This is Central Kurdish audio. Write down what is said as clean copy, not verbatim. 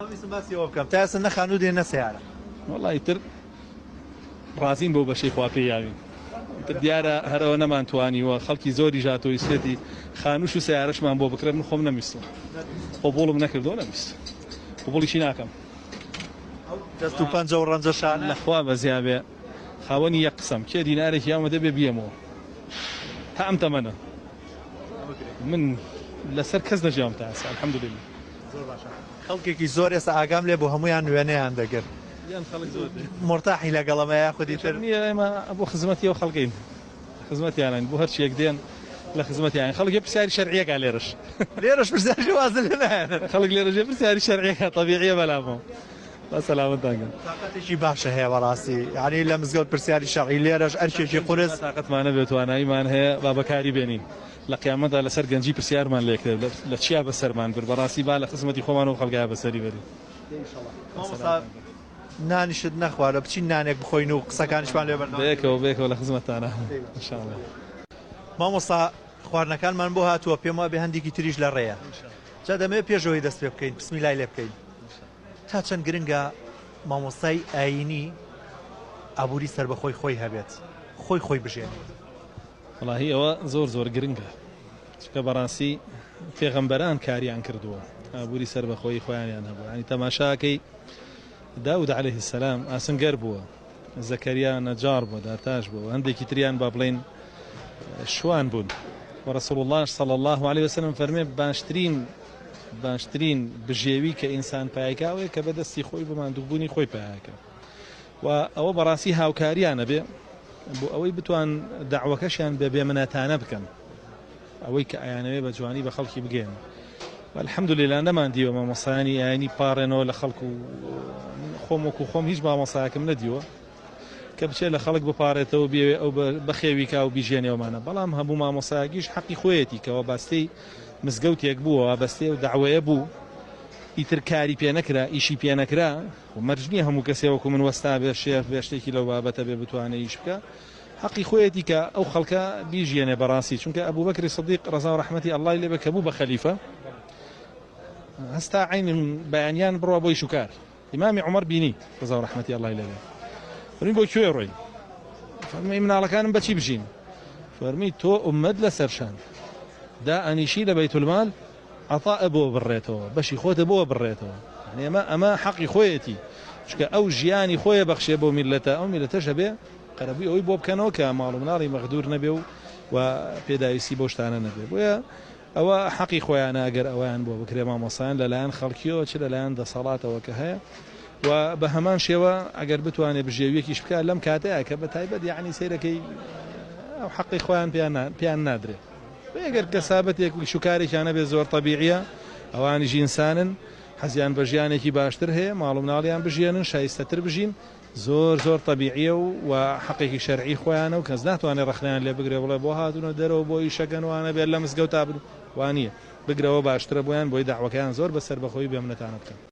ویستم باسی ئەوە بکەم تا ئێستا نە خانوو دێ نە سەیارە. وەڵا ئیتر ڕازین بەو بەشەی خوا پێی یاوین ئیتر دیارە هەر ئەوە نەمانتوانیوە خەڵکی زۆریش هاتووە ویستێتی خانووش و سەیارەشمان بۆ بکڕێ من خۆم نەمویستووە قبوڵم نەکردووە نەمویست قبوڵیشی ناکەم. ئەو دەست و پەنجە و ڕەنجە شانە. لە خوا بەزیا بێ خاوەنی یەک قسەم کێ دینارێکی یاومە دەبێ بیەمەوە تا ئەم تەمەنە من لەسەر کەس نەژیاوم تا ئێستا الحمدللە. زۆر باشە خەڵکێکی زۆر ئێستا ئاگام لێ بوو هەموویان وێنەیان دەگرت. یان خەڵک زۆر دێ. مورتاحی لەگەڵ ئەمە یاخود ئیتر. نییە ئێمە بۆ خزمەتی ئەو خەڵکەین خزمەتیانین بۆ هەرچیەک دێن لە خزمەتیان خەڵک یە پرسیاری شەرعیەکە لێرەش. لێرەش پرسیاری وازن لێ نایەنن. خەڵک لێرەش یە پرسیاری شەرعیەکە تەبیعیە بەلامەوە با سەلامەتتان کەن. تاقەتێکی باشە هەیە بەڕاستی یانی لە مزگەوت پرسیاری شەرعی لێرەش ئەرکێکی قورس. تاقەتمان هەبێ تواناییمان هەیە با بەکاری بێنین. لە قیامەتدا لەسەر گەنجی پرسیارمان لێکرێت لە چیا بەسەرمان برد بەڕاستی با لە خزمەتی خۆمان و خەڵکا بەسەری بەرین. مامۆستا نانیشت نەخواردوە بچین نانێک بخۆین و قسەکانیشمان لێ بەردەوام بەیەکەوە بەیەکەوە لە خزمەتتانە ان شاء اللە. مامۆستا خواردنەکانمان بۆ هاتووە پێم وابێ هەندێکی تریش لە ڕێیە جا دەمەوێت پێش ئەوەی دەست پێ بکەین بسمیلای لێ بکەین تا چەند گرنگە مامۆستای ئایینی ئابووری سەربەخۆی خۆی هەبێت خۆی خۆی بژێنێت؟ وەڵاهی ئەوە زۆر زۆر گرنگە چونکە بەڕاستی پێغەمبەران کاریان کردووە ئابووری سەربەخۆیی خۆیانیان هەبوو ینی تەماشاکەی داود عەلەیه السلام ئاسنگەر بووە زەکەریا نەجار بووە دارتاش بووە هەندێکی تریان با بڵێین شوان بوون و رسول الله صلی الله علیه وسلم فەرمێ باشترین باشترین بژێوی کە ئینسان پایکاوەیە کە بەدەستی خۆی بە ماندووبوونی خۆی پایەکە و ئەوە بەڕاستی هاوکاریانە بێ بۆ ئەوەی بتوان دەعوەکەشیان بە بێمنەتانە بکەن ئەوەی کە ئەیانەوێ بە جوانی بە خەڵکی بگەێن الحمدلله نەمان دیوە مامۆسایانی ئاینی پاڕێنەوە لە خەڵک و خۆم وەکو خۆم هیچ مامۆسایەکم نەدیوە کە بچێت لە خەڵک بپارێتەوە بێوێ ئەو بەخێویکا و بیژێنێەوەمانە بەڵام هەموو مامۆسایەکیش حەقی خۆیەتی کەەوە باستەی مزگەوتێک بووە بەستێ و داوەیە بوو ئیتر کاری پێ نەکرا ئیشی پێ نەکرا خۆ مەرج نییە هەموو کەسێ وەکو من وەستا بێ شێف بێ شتێکی لەو بابەتە بێ بتوانێ ئیش بکا حەقی خۆیەتی کە ئەو خەڵکە بیژیێنێ بەڕاستی چونکە ئەبوبەکری سدیق ڕەزا و ڕەحمەتی ئەڵڵای لێ بێ کە بوو بە خەلیفە هەستا عەین بەیانیان بڕوا بۆ ئیش و کار ئیمامی عومەر بینی ڕەزا و ڕەحمەتی ئەڵڵای لێ بێ فەرمی بۆ کوێ ڕۆی فەرمی مناڵەکانم بەچی بژین فەرمی تۆ ئومەت لەسەر شان دا ئەنیشی لە بەیتولمال عەتاء بۆ بڕێتەوە بەشی خۆتە بۆ بڕێتەوە یانی ئەمە ئەمە حەقی خۆیەتی چونکە ئەو ژیانی خۆیە بەخشێ بۆ میللەتە ئەو میللەتەش ئەبێ قەرەبووی ئەوەی بۆ بکەنەوە کە ماڵ و مناڵی مەغدور نەبێ و و پێداویستی بەو شتانە نەبێ بۆیە ئەوە حەقی خۆیانە ئەگەر ئەوەیان بۆ بکرێ مامۆستایان لەلایەن خەڵکیەوە چ لەلایەن دەسەڵاتەوە کە هەیە و بە هەمان شێوە ئەگەر بتوانێ بژێویەکیش بکات لەم کاتەیە کە بە تایبەت یعنی سەیرەکەی ئەو حەقی خۆیان پێیان نادرێ. ئەگەر کەسابەتێک و ئیشوکارێکیان هەبێت زۆر تەبیعیە، ئەوانیش ئینسانن حەزیان بە ژیانێکی باشتر هەیە، ماڵ و مناڵیان بژیێنن، شایستەتر بژین، زۆر زۆر تەبیعیە و و حەقێکی شەرعی خۆیانە و کەس ناتوانێت ڕەخنەیان لێ بگرێ بڵێ بۆ هاتوونە دەرەوە بۆ ئیشەکەن وانە بێت لە مزگەوتا بن، وانیە، بگرەوە باشترە بۆیان بۆی دەعوەکەیان زۆر بە سەربەخۆیی بێمنەتانە بکەن.